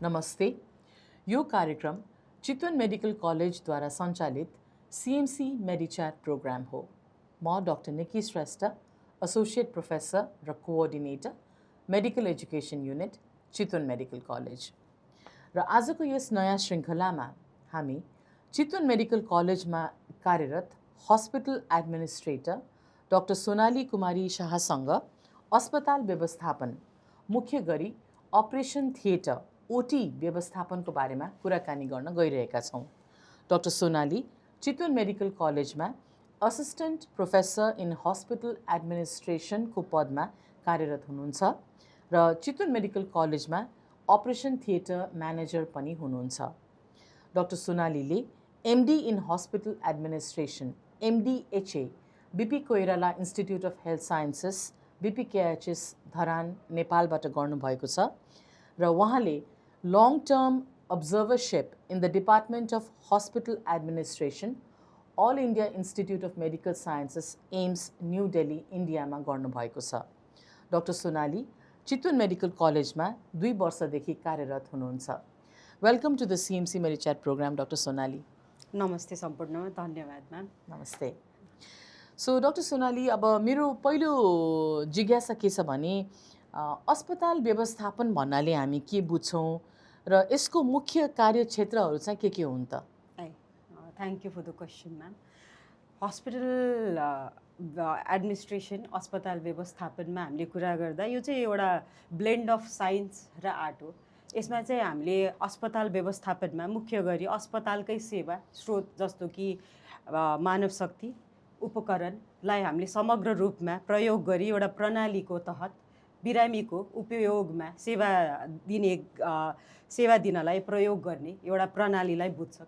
नमस्ते। यो कार्यक्रम चितवन मेडिकल कलेजद्वारा सञ्चालित CMC मेडिच्याट प्रोग्राम हो। म डाक्टर निकी श्रेष्ठ, एसोसिएट प्रोफेसर र coordinator, medical education unit, Chitwan medical college. र आजको यस नयाँ श्रृङ्खलामा हामी चितवन मेडिकल कलेजमा कार्यरत hospital administrator doctor Sonali Kumari शाहसँग अस्पताल व्यवस्थापन, मुख्य गरी अपरेसन थिएटर ओटी व्यवस्थापनको बारेमा कुराकानी गर्न गइरहेका छौँ। डाक्टर सोनाली चितवन मेडिकल कलेजमा असिस्टेन्ट प्रोफेसर इन हस्पिटल एडमिनिस्ट्रेसनको पदमा कार्यरत हुनुहुन्छ र चितवन मेडिकल कलेजमा अपरेसन थिएटर म्यानेजर पनि हुनुहुन्छ। डाक्टर सोनालीले MD in hospital administration MDHA BP Koirala institute of health sciences BPKHS Dharan नेपालबाट गर्नुभएको छ र उहाँले long term observership in the department of hospital administration all India institute of medical sciences AIIMS new Delhi इन्डियामा गर्नुभएको छ। डाक्टर सोनाली चितवन मेडिकल कलेजमा 2 वर्षदेखि कार्यरत हुनुहुन्छ। Welcome to the CMC Medichat programme doctor Sonali. नमस्ते सम्पूर्णमा, धन्यवाद म्याम। नमस्ते। सो डाक्टर सोनाली, अब मेरो पहिलो जिज्ञासा के छ भने अस्पताल व्यवस्थापन भन्नाले हामी के बुझ्छौँ र यसको मुख्य कार्यक्षेत्रहरू चाहिँ के हुन् त? Thank you for the question ma'am. Hospital administration, अस्पताल व्यवस्थापनमा हामीले कुरा गर्दा यो चाहिँ एउटा ब्लेन्ड अफ साइन्स र आर्ट हो। यसमा चाहिँ हामीले अस्पताल व्यवस्थापनमा मुख्य गरी अस्पतालकै सेवा स्रोत जस्तो कि मानव शक्ति उपकरणलाई हामीले समग्र रूपमा प्रयोग गरी एउटा प्रणालीको तहत बिरामीको उपयोगमा सेवा दिनलाई प्रयोग गर्ने एउटा प्रणालीलाई बुझ्छ।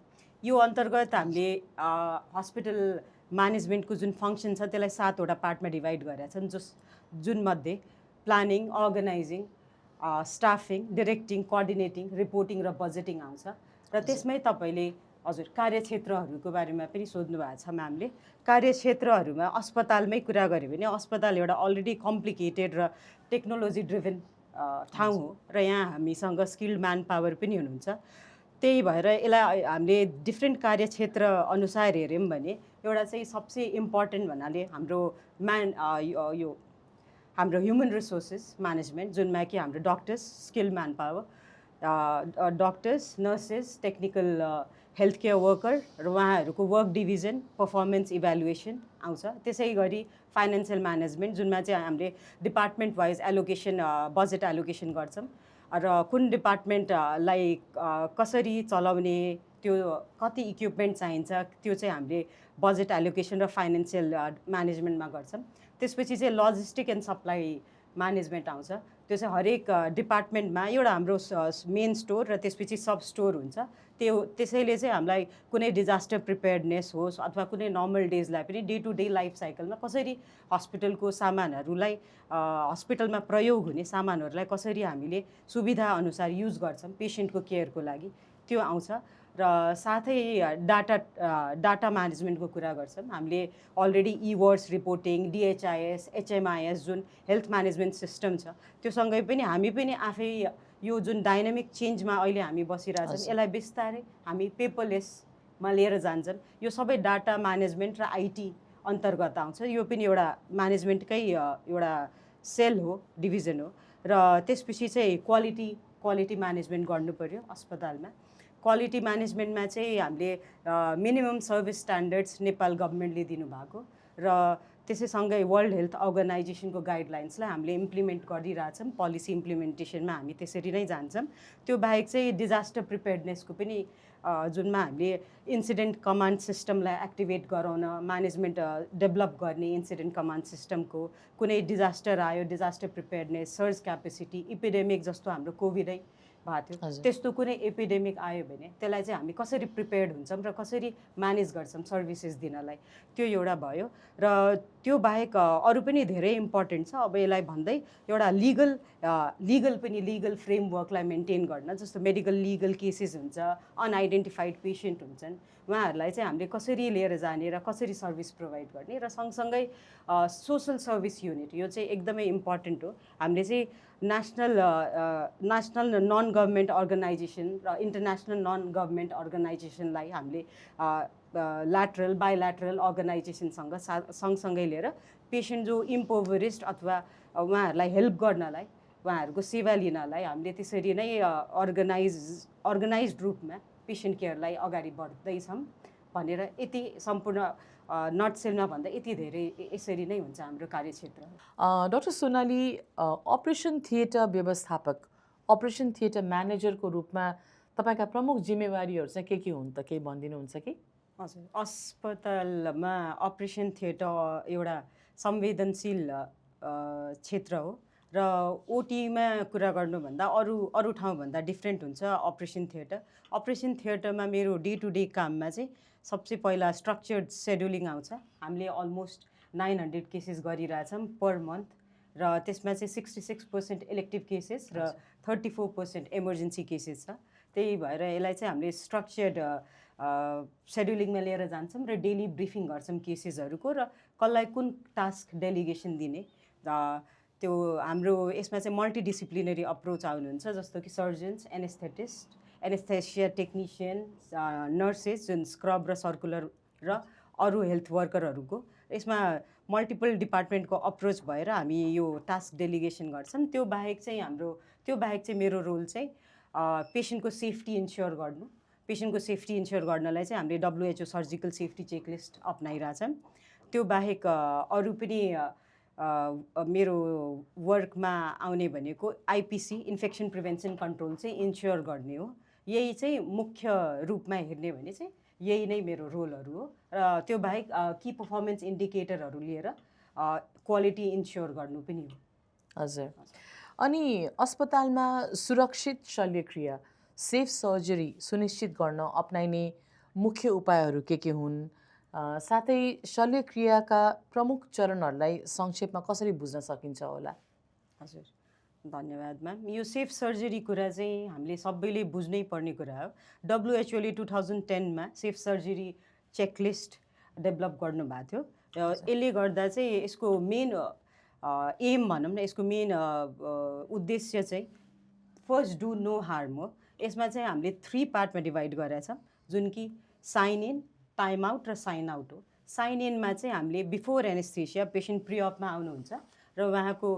यो अन्तर्गत हामीले हस्पिटल म्यानेजमेन्टको जुन फङ्सन छ त्यसलाई 7 वटा पार्टमा डिभाइड गरेका छन्, जुन मध्ये planning, organising, staffing, directing, coordinating, reporting र बजेटिङ आउँछ। र त्यसमै तपाईँले हजुर कार्यक्षेत्रहरूको बारेमा पनि सोध्नु भएको छ म्यामले। कार्यक्षेत्रहरूमा अस्पतालमै कुरा गऱ्यो भने अस्पताल एउटा अलरेडी कम्प्लिकेटेड र टेक्नोलोजी ड्रिभन ठाउँ हो र यहाँ हामीसँग स्किल्ड म्यान पावर पनि हुनुहुन्छ। त्यही भएर यसलाई हामीले डिफ्रेन्ट कार्यक्षेत्र अनुसार हेऱ्यौँ भने एउटा चाहिँ सबसे इम्पोर्टेन्ट भन्नाले हाम्रो हाम्रो ह्युमन रिसोर्सेस म्यानेजमेन्ट, जुनमा कि हाम्रो doctors, skilled man power, doctors, nurses, technical health care worker र उहाँहरूको वर्क डिभिजन, पर्फर्मेन्स इभ्यालुएसन आउँछ। त्यसै गरी फाइनेन्सियल म्यानेजमेन्ट, जुनमा चाहिँ हामीले department wise allocation, budget allocation गर्छौँ र कुन डिपार्टमेन्टलाई कसरी चलाउने, त्यो कति इक्विपमेन्ट चाहिन्छ, त्यो चाहिँ हामीले बजेट एलोकेसन र फाइनेन्सियल म्यानेजमेन्टमा गर्छौँ। त्यसपछि चाहिँ लजिस्टिक एन्ड सप्लाई म्यानेजमेन्ट आउँछ। त्यो चाहिँ हरेक डिपार्टमेन्टमा एउटा हाम्रो मेन स्टोर र त्यसपछि सब स्टोर हुन्छ। त्यसैले चाहिँ हामीलाई कुनै डिजास्टर प्रिपेयर्डनेस होस् अथवा कुनै नर्मल डेजलाई पनि डे टु डे लाइफ साइकलमा कसरी हस्पिटलको सामानहरूलाई, हस्पिटलमा प्रयोग हुने सामानहरूलाई कसरी हामीले सुविधा अनुसार युज गर्छौँ पेसेन्टको केयरको लागि, त्यो आउँछ। र साथै डाटा म्यानेजमेन्टको कुरा गर्छौँ हामीले। अलरेडी ई-वर्ड्स रिपोर्टिङ, DHIS, HMIS जुन हेल्थ म्यानेजमेन्ट सिस्टम छ त्योसँगै पनि हामी पनि आफै यो जुन डाइनामिक चेन्जमा अहिले हामी बसिरहेछौँ यसलाई बिस्तारै हामी पेपरलेसमा लिएर जान्छौँ। यो सबै डाटा म्यानेजमेन्ट र IT अन्तर्गत आउँछ। यो पनि एउटा म्यानेजमेन्टकै एउटा सेल हो, डिभिजन हो। र त्यसपछि चाहिँ क्वालिटी म्यानेजमेन्ट गर्नु पर्यो अस्पतालमा। क्वालिटी म्यानेजमेन्टमा चाहिँ हामीले मिनिमम सर्भिस स्ट्यान्डर्ड्स नेपाल गभर्मेन्टले दिनुभएको र त्यसैसँगै वर्ल्ड हेल्थ अर्गनाइजेसनको गाइडलाइन्सलाई हामीले इम्प्लिमेन्ट गरिरहेछौँ। पोलिसी इम्प्लिमेन्टेसनमा हामी त्यसरी नै जान्छौँ। त्यो बाहेक चाहिँ डिजास्टर प्रिपेयर्डनेसको पनि जुनमा हामीले इन्सिडेन्ट कमान्ड सिस्टमलाई एक्टिभेट गराउन, म्यानेजमेन्ट डेभलप गर्ने इन्सिडेन्ट कमान्ड सिस्टमको, कुनै डिजास्टर आयो, disaster preparedness, surge capacity, epidemic जस्तो हाम्रो कोभिडै भएको थियो, त्यस्तो कुनै एपिडेमिक आयो भने त्यसलाई चाहिँ हामी कसरी प्रिपेयर्ड हुन्छौँ र कसरी म्यानेज गर्छौँ सर्भिसेस दिनलाई, त्यो एउटा भयो। र त्यो बाहेक अरू पनि धेरै इम्पोर्टेन्ट छ। अब यसलाई भन्दै एउटा लिगल फ्रेमवर्कलाई मेन्टेन गर्न, जस्तो मेडिकल लिगल केसेस हुन्छ, अनआइडेन्टिफाइड पेसेन्ट हुन्छन्, उहाँहरूलाई चाहिँ हामीले कसरी लिएर जाने र कसरी सर्भिस प्रोभाइड गर्ने। र सँगसँगै सोसल सर्भिस युनिट, यो चाहिँ एकदमै इम्पोर्टेन्ट हो। हामीले चाहिँ नेसनल नन गभर्मेन्ट अर्गनाइजेसन र इन्टरनेसनल नन गभर्मेन्ट अर्गनाइजेसनलाई हामीले ल्याटरल बाइल्याटरल अर्गनाइजेसनसँग सँगसँगै लिएर पेसेन्ट जो इम्पोभरिस्ड अथवा उहाँहरूलाई हेल्प गर्नलाई उहाँहरूको सेवा लिनलाई हामीले त्यसरी नै अर्गनाइज्ड रूपमा पेसेन्ट केयरलाई अगाडि बढ्दैछौँ भनेर यति सम्पूर्ण नटसेलमा भन्दा यति धेरै यसरी नै हुन्छ हाम्रो कार्यक्षेत्र। डाक्टर सोनाली, अपरेसन थिएटर व्यवस्थापक, अपरेसन थिएटर म्यानेजरको रूपमा तपाईँका प्रमुख जिम्मेवारीहरू चाहिँ के हुन् त, केही भनिदिनुहुन्छ कि? हजुर, अस्पतालमा अपरेसन थिएटर एउटा संवेदनशील क्षेत्र हो र ओटीमा कुरा गर्नुभन्दा अरू ठाउँभन्दा डिफ्रेन्ट हुन्छ अपरेसन थिएटर। अपरेसन थिएटरमा मेरो डे टु डे काममा चाहिँ सबसे पहिला स्ट्रक्चर्ड सेड्युलिङ आउँछ। हामीले अलमोस्ट 900 केसेस गरिरहेछौँ पर मन्थ र त्यसमा चाहिँ 66% इलेक्टिभ केसेस र 34% इमर्जेन्सी केसेस छ। त्यही भएर यसलाई चाहिँ हामीले स्ट्रक्चर्ड सेड्युलिङमा लिएर जान्छौँ र डेली ब्रिफिङ गर्छौँ केसेसहरूको र कसलाई कुन टास्क डेलिगेसन दिने। त्यो हाम्रो यसमा चाहिँ मल्टिडिसिप्लिनरी अप्रोच आउनुहुन्छ, जस्तो कि सर्जन्स, एनेस्थेसिया टेक्निसियन, नर्सेस जुन स्क्रब र सर्कुलर र अरू हेल्थ वर्करहरूको यसमा मल्टिपल डिपार्टमेन्टको अप्रोच भएर हामी यो टास्क डेलिगेसन गर्छौँ। त्यो बाहेक चाहिँ मेरो रोल चाहिँ पेसेन्टको सेफ्टी इन्स्योर गर्नु। पेसेन्टको सेफ्टी इन्स्योर गर्नलाई चाहिँ हामीले WHO सर्जिकल सेफ्टी चेकलिस्ट अपनाइरहेछौँ। त्यो बाहेक अरू पनि मेरो वर्कमा आउने भनेको IPC इन्फेक्सन प्रिभेन्सन कन्ट्रोल चाहिँ इन्स्योर गर्ने हो। यही चाहिँ मुख्य रूपमा हेर्ने भने चाहिँ यही नै मेरो रोलहरू हो र त्यो बाहेक की पर्फर्मेन्स इन्डिकेटरहरू लिएर क्वालिटी इन्स्योर गर्नु पनि हो। हजुर, अनि अस्पतालमा सुरक्षित शल्यक्रिया, सेफ सर्जरी सुनिश्चित गर्न अप्नाइने मुख्य उपायहरू के हुन्? साथै शल्यक्रियाका प्रमुख चरणहरूलाई संक्षेपमा कसरी बुझ्न सकिन्छ होला? हजुर, धन्यवाद म्याम। यो सेफ सर्जरी कुरा चाहिँ हामीले सबैले बुझ्नै पर्ने कुरा हो। WHO ले 2010मा सेफ सर्जरी चेकलिस्ट डेभलप गर्नुभएको थियो र यसले गर्दा चाहिँ यसको मेन एम भनौँ न, यसको मेन उद्देश्य चाहिँ फर्स्ट डु नो हार्म हो। यसमा चाहिँ हामीले 3 पार्टमा डिभाइड गरेका छौँ, जुन कि साइन इन, टाइम आउट र साइन आउट हो। साइन इनमा चाहिँ हामीले बिफोर एनेस्थेसिया पेसेन्ट प्रिअपमा आउनुहुन्छ र उहाँको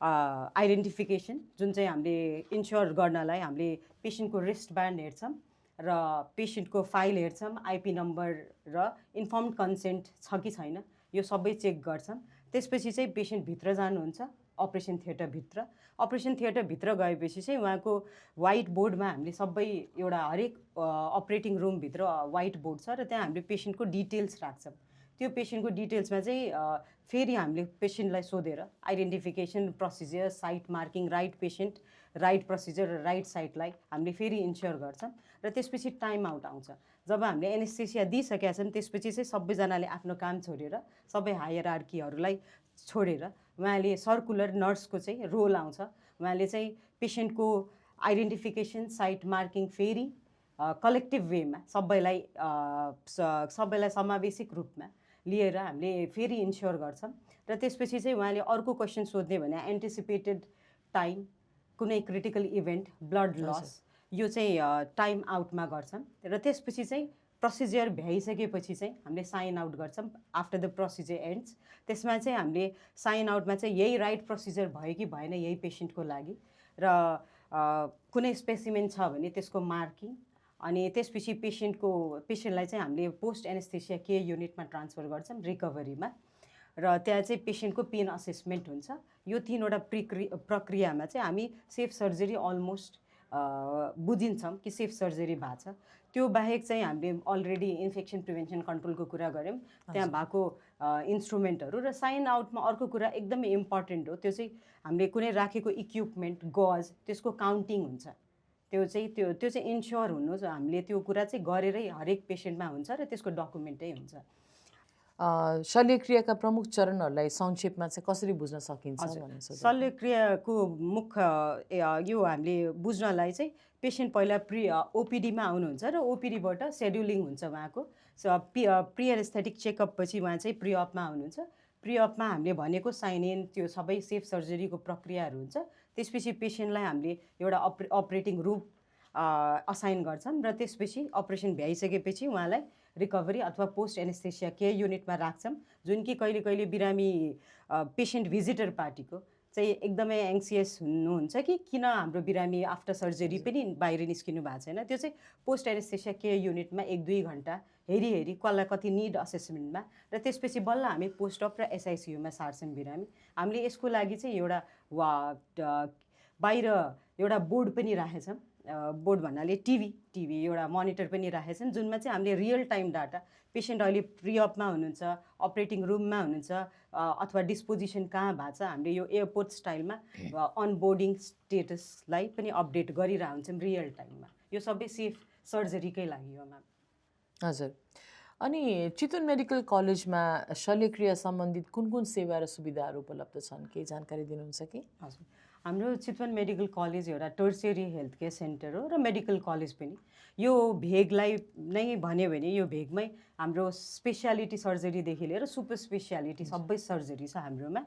आइडेन्टिफिकेसन जुन चाहिँ हामीले इन्स्योर गर्नलाई हामीले पेसेन्टको रिस्ट ब्यान्ड हेर्छौँ र पेसेन्टको फाइल हेर्छौँ, IP नम्बर र इन्फर्म्ड कन्सेन्ट छ कि छैन यो सबै चेक गर्छौँ। त्यसपछि चाहिँ पेसेन्ट भित्र जानुहुन्छ अपरेसन थिएटरभित्र। अपरेसन थिएटरभित्र गएपछि चाहिँ उहाँको वाइट बोर्डमा हामीले सबै एउटा हरेक अपरेटिङ रुमभित्र वाइट बोर्ड छ र त्यहाँ हामीले पेसेन्टको डिटेल्स राख्छौँ। त्यो पेसेन्टको डिटेल्समा चाहिँ फेरि हामीले पेसेन्टलाई सोधेर identification, procedure, site marking, right patient, right procedure र राइट साइटलाई हामीले फेरि इन्स्योर गर्छौँ र त्यसपछि टाइम आउट आउँछ। जब हामीले एनेस्थेसिया दिइसकेका छन् त्यसपछि चाहिँ सबैजनाले आफ्नो काम छोडेर, सबै हायरार्कीहरूलाई छोडेर उहाँले सर्कुलर नर्सको चाहिँ रोल आउँछ। उहाँले चाहिँ पेसेन्टको आइडेन्टिफिकेसन, साइट मार्किङ फेरि कलेक्टिभ वेमा सबैलाई समावेशिक रूपमा लिएर हामीले फेरि इन्स्योर गर्छौँ र त्यसपछि चाहिँ उहाँले अर्को क्वेसन सोध्ने भने एन्टिसिपेटेड टाइम, कुनै क्रिटिकल इभेन्ट, ब्लड लस, यो चाहिँ टाइम आउटमा गर्छौँ र त्यसपछि चाहिँ प्रोसिजर भ्याइसकेपछि चाहिँ हामीले साइन आउट गर्छौँ आफ्टर द प्रोसिजर एन्ड्स। त्यसमा चाहिँ हामीले साइन आउटमा चाहिँ यही राइट प्रोसिजर भयो कि भएन यही पेसेन्टको लागि र कुनै स्पेसिमेन छ भने त्यसको मार्किङ, अनि त्यसपछि पेसेन्टलाई चाहिँ हामीले पोस्ट एनेस्थेसिया केयर युनिटमा ट्रान्सफर गर्छौँ रिकभरीमा र त्यहाँ चाहिँ पेसेन्टको पेन असेसमेन्ट हुन्छ। यो 3वटा प्रक्रियामा चाहिँ हामी सेफ सर्जरी अलमोस्ट बुझिन्छौँ कि सेफ सर्जरी भएको छ। त्यो बाहेक चाहिँ हामीले अलरेडी इन्फेक्सन प्रिभेन्सन कन्ट्रोलको कुरा गऱ्यौँ, त्यहाँ भएको इन्स्ट्रुमेन्टहरू र साइन आउटमा अर्को कुरा एकदमै इम्पोर्टेन्ट हो, त्यो चाहिँ हामीले कुनै राखेको इक्विपमेन्ट, गज, त्यसको काउन्टिङ हुन्छ। त्यो चाहिँ इन्स्योर हुनु, हामीले त्यो कुरा चाहिँ गरेरै हरेक पेसेन्टमा हुन्छ र त्यसको डकुमेन्टै हुन्छ। शल्यक्रियाका प्रमुख चरणहरूलाई संक्षेपमा चाहिँ कसरी बुझ्न सकिन्छ? शल्यक्रियाको मुख्य यो हामीले बुझ्नलाई चाहिँ पेसेन्ट पहिला ओपिडीमा आउनुहुन्छ र ओपिडीबाट सेड्युलिङ हुन्छ उहाँको। प्रि एनेस्थेटिक चेकअप पछि उहाँ चाहिँ प्रिअपमा आउनुहुन्छ। प्रिअपमा हामीले भनेको साइन इन, त्यो सबै सेफ सर्जरीको प्रक्रियाहरू हुन्छ। त्यसपछि पेसेन्टलाई हामीले एउटा अपरेटिङ रुम असाइन गर्छौँ र त्यसपछि अपरेसन भ्याइसकेपछि उहाँलाई रिकभरी अथवा पोस्ट एनेस्थेसिया केयर युनिटमा राख्छौँ, जुन कि कहिले कहिले बिरामी पेसेन्ट भिजिटर पार्टीको चाहिँ एकदमै एङ्सियस हुनुहुन्छ कि किन हाम्रो बिरामी आफ्टर सर्जरी पनि बाहिर निस्किनु भएको छैन। त्यो चाहिँ पोस्ट एनेस्थेसिया केयर युनिटमा 1-2 घन्टा हेरी कसलाई कति निड असेसमेन्टमा र त्यसपछि बल्ल हामी पोस्ट अप र एसआइसियुमा सार्छौँ बिरामी। हामीले यसको लागि चाहिँ एउटा बाहिर एउटा बोर्ड पनि राखेछौँ। बोर्ड भन्नाले टिभी एउटा मोनिटर पनि राखेछौँ, जुनमा चाहिँ हामीले रियल टाइम डाटा पेसेन्ट अहिले प्रिअपमा हुनुहुन्छ, अपरेटिङ रुममा हुनुहुन्छ अथवा डिस्पोजिसन कहाँ भएको छ, हामीले यो एयरपोर्ट स्टाइलमा अनबोर्डिङ स्टेटसलाई पनि अपडेट गरिरहेको हुन्छौँ रियल टाइममा। यो सबै सेफ सर्जरीकै लागि हो म्याम। हजुर, अनि चितवन मेडिकल कलेजमा शल्यक्रिया सम्बन्धित कुन सेवा र सुविधाहरू उपलब्ध छन्, केही जानकारी दिनुहुन्छ कि? हजुर, हाम्रो चितवन मेडिकल कलेज एउटा टर्सियरी हेल्थ केयर सेन्टर हो र मेडिकल कलेज पनि। यो भेगलाई नै भन्यो भने यो भेगमै हाम्रो स्पेसियालिटी सर्जरीदेखि लिएर सुपर स्पेसियालिटी सबै सर्जरी छ हाम्रोमा।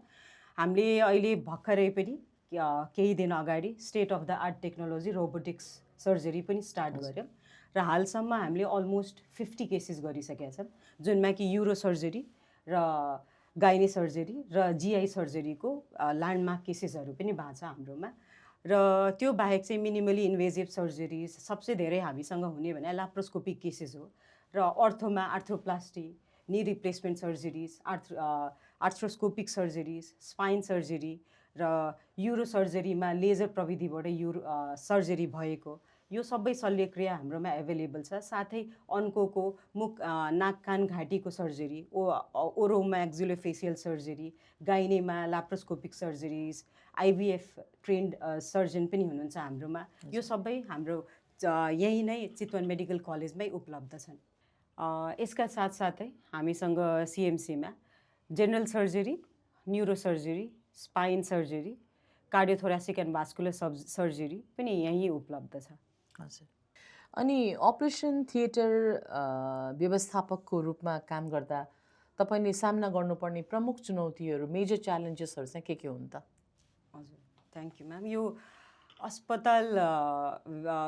हामीले अहिले भर्खरै पनि केही दिन अगाडि state of the art technology robotics surgery पनि स्टार्ट गऱ्यौँ र हालसम्म हामीले अलमोस्ट 50 केसेस गरिसकेका छौँ, जुनमा कि युरो सर्जरी र गाइनी सर्जरी र जिआई सर्जरीको ल्यान्डमार्क केसेसहरू पनि भएको छ हाम्रोमा। र त्यो बाहेक चाहिँ मिनिमली इन्भेजिभ सर्जरिज सबसे धेरै हामीसँग हुने भने ल्याप्रोस्कोपिक केसेस हो र अर्थोमा arthroplasty, knee replacement surgeries, arthroscopic surgeries, spine surgery र युरो सर्जरीमा लेजर प्रविधिबाट सर्जरी भएको यो सबै शल्यक्रिया हाम्रोमा एभाइलेबल छ। साथै अन्कोको मुख नाक कान घाँटीको सर्जरी, ओरोम्याक्सिलोफेसियल सर्जरी, गाइनीमा laparoscopic surgeries, IVF trained surgeon पनि हुनुहुन्छ हाम्रोमा। यो सबै हाम्रो यही नै चितवन मेडिकल कलेजमै उपलब्ध छन्। यसका साथसाथै हामीसँग सिएमसीमा general surgery, neuro surgery, spine surgery, cardiothoracic and vascular surgery पनि यहीँ उपलब्ध छ। हजुर, अनि अपरेसन थिएटर व्यवस्थापकको रूपमा काम गर्दा तपाईँले सामना गर्नुपर्ने प्रमुख चुनौतीहरू, मेजर च्यालेन्जेसहरू चाहिँ के हुन् त? हजुर, थ्याङ्क यू म्याम। यो अस्पताल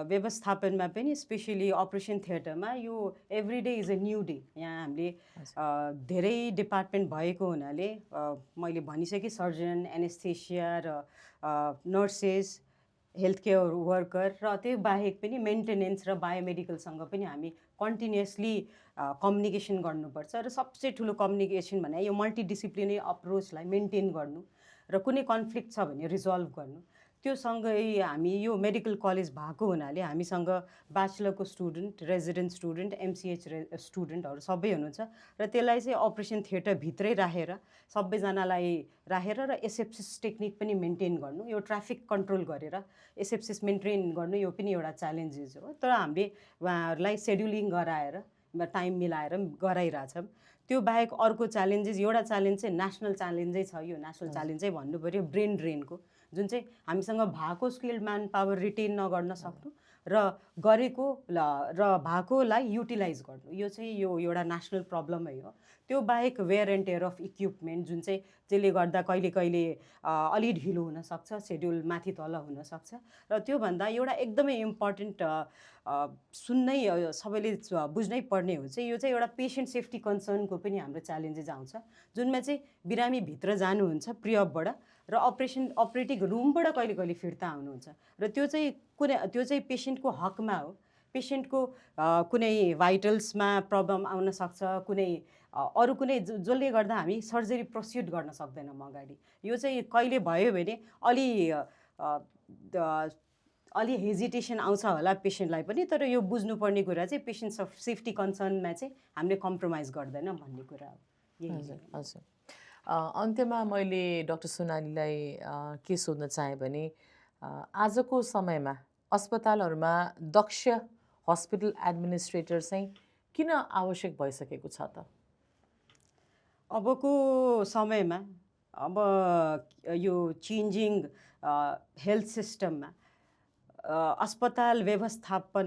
व्यवस्थापनमा पनि स्पेसली अपरेसन थिएटरमा यो every day is a new day. यहाँ हामीले धेरै डिपार्टमेन्ट भएको हुनाले मैले भनिसकेँ सर्जन, एनेस्थेसिया र नर्सेस, हेल्थ केयर वर्कर र त्यो बाहेक पनि मेन्टेनेन्स र बायोमेडिकलसँग पनि हामी कन्टिन्युसली कम्युनिकेसन गर्नुपर्छ र सबसे ठुलो कम्युनिकेसन भने यो मल्टिडिसिप्लिनरी अप्रोचलाई मेन्टेन गर्नु र कुनै कन्फ्लिक्ट छ भने रिजल्भ गर्नु। त्यो सँगै हामी यो मेडिकल कलेज भएको हुनाले हामीसँग ब्याचलरको स्टुडेन्ट, रेजिडेन्ट स्टुडेन्ट, एमसिएच स्टुडेन्टहरू सबै हुनुहुन्छ र त्यसलाई चाहिँ अपरेसन थिएटरभित्रै राखेर सबैजनालाई राखेर र एसेप्सिस टेक्निक पनि मेन्टेन गर्नु, यो ट्राफिक कन्ट्रोल गरेर एसेप्सिस मेन्टेन गर्नु यो पनि एउटा च्यालेन्जेस हो। तर हामीले उहाँहरूलाई सेड्युलिङ गराएर टाइम मिलाएर गराइरहेछौँ। त्यो बाहेक अर्को च्यालेन्जेस, एउटा च्यालेन्ज चाहिँ नेसनल च्यालेन्जै छ। यो नेसनल च्यालेन्जै भन्नु पऱ्यो, ब्रेन ड्रेनको, जुन चाहिँ हामीसँग भएको स्किल्ड म्यान पावर रिटेन नगर्न सक्नु र गरेको र भएकोलाई युटिलाइज गर्नु, यो चाहिँ यो एउटा नेसनल प्रब्लमै हो। त्यो बाहेक wear and tear of equipment, जुन चाहिँ जसले गर्दा कहिले कहिले अलि ढिलो हुनसक्छ, सेड्युल माथि तल हुनसक्छ र त्योभन्दा एउटा एकदमै इम्पोर्टेन्ट सुन्नै सबैले बुझ्नै पर्ने हो चाहिँ यो चाहिँ एउटा पेसेन्ट सेफ्टी कन्सर्नको पनि हाम्रो च्यालेन्जेस आउँछ, जुनमा चाहिँ बिरामी भित्र जानुहुन्छ प्रिअपबाट र अपरेटिङ रुमबाट कहिले कहिले फिर्ता आउनुहुन्छ र त्यो चाहिँ पेसेन्टको हकमा हो। पेसेन्टको कुनै भाइटल्समा प्रब्लम आउन सक्छ, कुनै अरू कुनै जसले गर्दा हामी सर्जरी प्रोसिड गर्न सक्दैनौँ अगाडि। यो चाहिँ कहिले भयो भने अलि हेजिटेसन आउँछ होला पेसेन्टलाई पनि, तर यो बुझ्नुपर्ने कुरा चाहिँ पेसेन्ट सेफ्टी कन्सर्नमा चाहिँ हामीले कम्प्रोमाइज गर्दैनौँ भन्ने कुरा हो। हजुर हजुर, अन्त्यमा मैले डाक्टर सोनालीलाई के सोध्न चाहेँ भने आजको समयमा अस्पतालहरूमा दक्ष हस्पिटल एडमिनिस्ट्रेटर चाहिँ किन आवश्यक भइसकेको छ त? अबको समयमा अब यो चेन्जिङ हेल्थ सिस्टममा अस्पताल व्यवस्थापक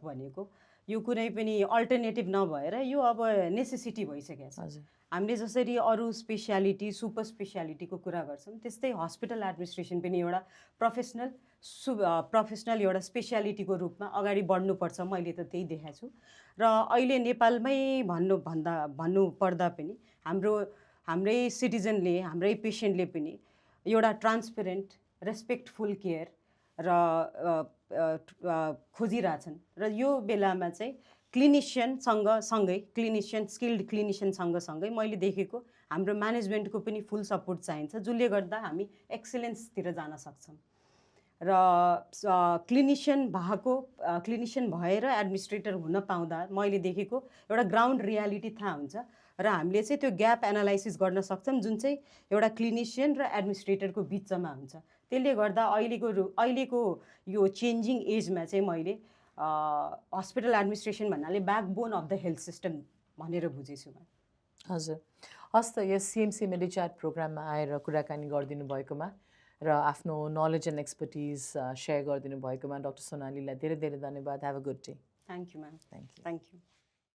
भनेको यो कुनै पनि अल्टरनेटिभ नभएर यो अब नेसेसिटी भइसकेको छ। हजुर हामीले जसरी अरू स्पेसियालिटी सुपर स्पेसियालिटीको कुरा गर्छौँ त्यस्तै हस्पिटल एडमिनिस्ट्रेसन पनि एउटा प्रोफेसनल एउटा स्पेसियालिटीको रूपमा अगाडि बढ्नुपर्छ, मैले त त्यही देखाएको छु। र अहिले नेपालमै भन्नुपर्दा पनि हाम्रै सिटिजनले हाम्रै पेसेन्टले पनि एउटा ट्रान्सपेरेन्ट रेस्पेक्टफुल केयर र खोजिरहेछन्। र यो बेलामा चाहिँ स्किल्ड क्लिनिसियनसँगसँगै मैले देखेको हाम्रो म्यानेजमेन्टको पनि फुल सपोर्ट चाहिन्छ, जसले गर्दा हामी एक्सेलेन्सतिर जान सक्छौँ। र क्लिनिसियन भएर एडमिनिस्ट्रेटर हुन पाउँदा मैले देखेको एउटा ग्राउन्ड रियालिटी थाहा हुन्छ र हामीले चाहिँ त्यो ग्याप एनालाइसिस गर्न सक्छौँ जुन चाहिँ एउटा क्लिनिसियन र एडमिनिस्ट्रेटरको बिचमा हुन्छ। त्यसले गर्दा अहिलेको यो चेन्जिङ एजमा चाहिँ मैले हस्पिटल एडमिनिस्ट्रेसन भन्नाले backbone of the health system भनेर बुझेछु। हजुर हस् त यस सिएमसी मेडिच्याट प्रोग्राममा आएर कुराकानी गरिदिनु भएकोमा र आफ्नो नलेज एन्ड एक्सपर्टिज सेयर गरिदिनु भएकोमा डाक्टर सोनालीलाई धेरै धेरै धन्यवाद। Have a good day. Thank you ma'am. Thank you. Thank you.